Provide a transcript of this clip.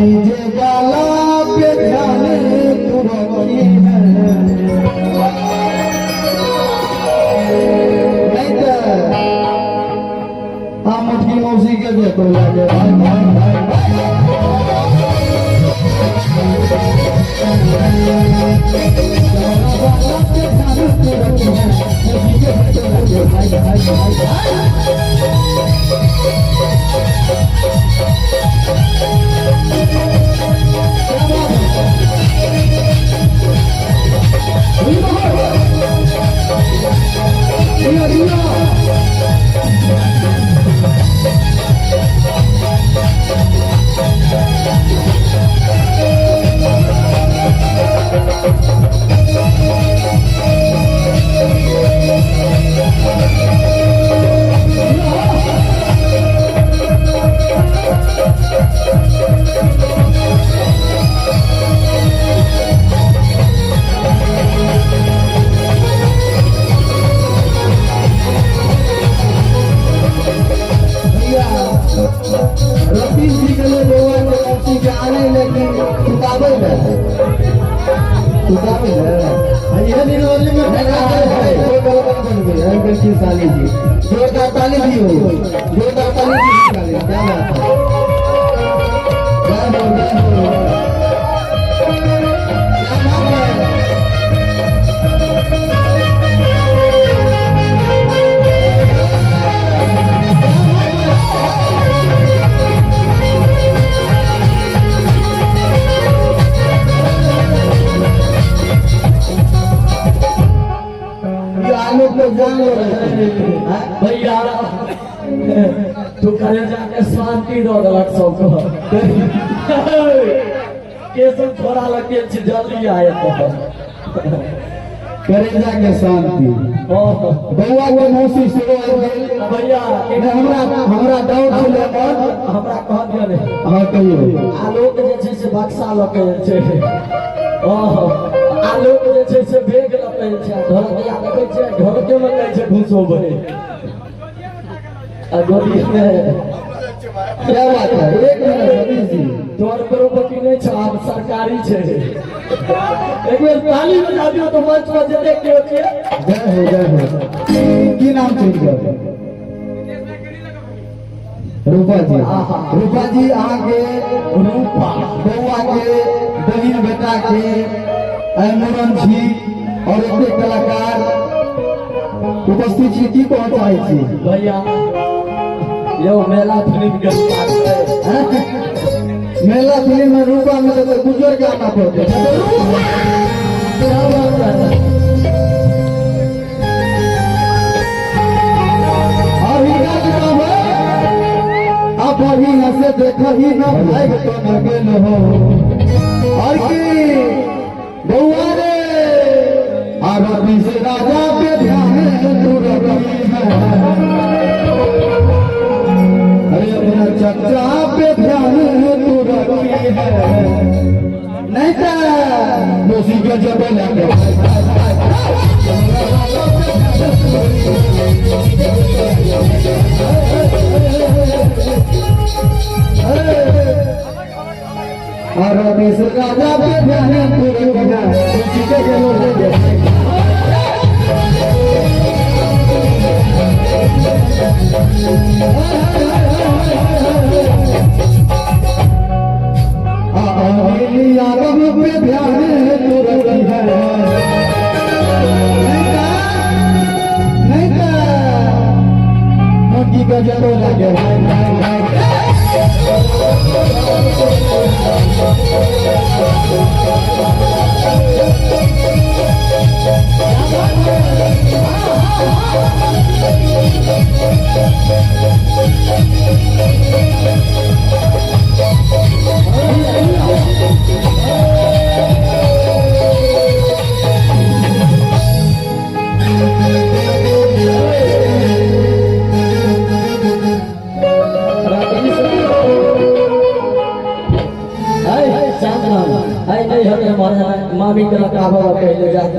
DJ वाला पे ध्यान तू रखी है। नहीं तो आ मोटकी मौसी के देखो लागे भाई भाई भाई भैया रतीश जी के लिए बउआ के मौसी के आने लेकिन सुताबै ले, सुताबै ले। ये निर्वली में नहीं, नहीं, कोई गलत नहीं बोलबै, एहि बेर छी साली जी, जोरदार ताली दियौ, जोरदार ताली दियौ। क्या बात है, जय हो, जय हो, क्या बात है। ये आलोक को जान लो रहे हैं। भैया, तू करे जाके शांति दऽ देलक सबको। के सब छोड़ा लगे छी, जल्दी आए तो करेजा के शांति। बउआ के मौसी सेहो आबि गेल। भैया। नहि, हमरा हमरा डाउट छलै मन। हमरा कह दिअ ने। अहाँ कहियौ। आलोक जे छै से बक्सा लऽ के छै। ओहो, आलोक जे छै से बैग लऽ के छै। ढोलकिया देखै छियै, ढोलके मे कहै छै घुसोबै आ गोदी मे। क्या बात है, एक मिनट रतीश जी। तोहर प्रॉपर्टी नहि छौ, आब सरकारी छै। एक बेर ताली बजा दियौ तऽ मंच पर जते केओ छियै। जय हो, जय हो। की नाम छै हिनकर? रूपा जी। रूपा जी, अहाँके रूपा। बउआ के बहिन बेटा के आइ मूड़न छी और एते कलाकार उपस्थित छी, की कहऽ चाहै छी? भैया यौ, मेला फिल्म के स्टार्ट छै। हैं? मेला फिल्म में रूपा में तो गुजर के आना पड़ते। क्या बात है। और हिनका के नाम है अब बढ़िया से देख ही न भाग तो न गेल हो। और की बउआ रे, आरती से राजा पे ध्यान तू रखी है। अरे अपना चचा पे ध्यान तू रखी है, नहीं तो मौसी के जब लगे। और रमेश राजा पे ध्यान तू रखी है, मौसी के जब लगे। यादव पे ध्यान तू रखी है, नहीं तो मोटी का जरो लगे भाई भाई भाई। हाय, शांत नाम हाय, नहीं हमें हमारे मामी के लकाबा पहले जाते।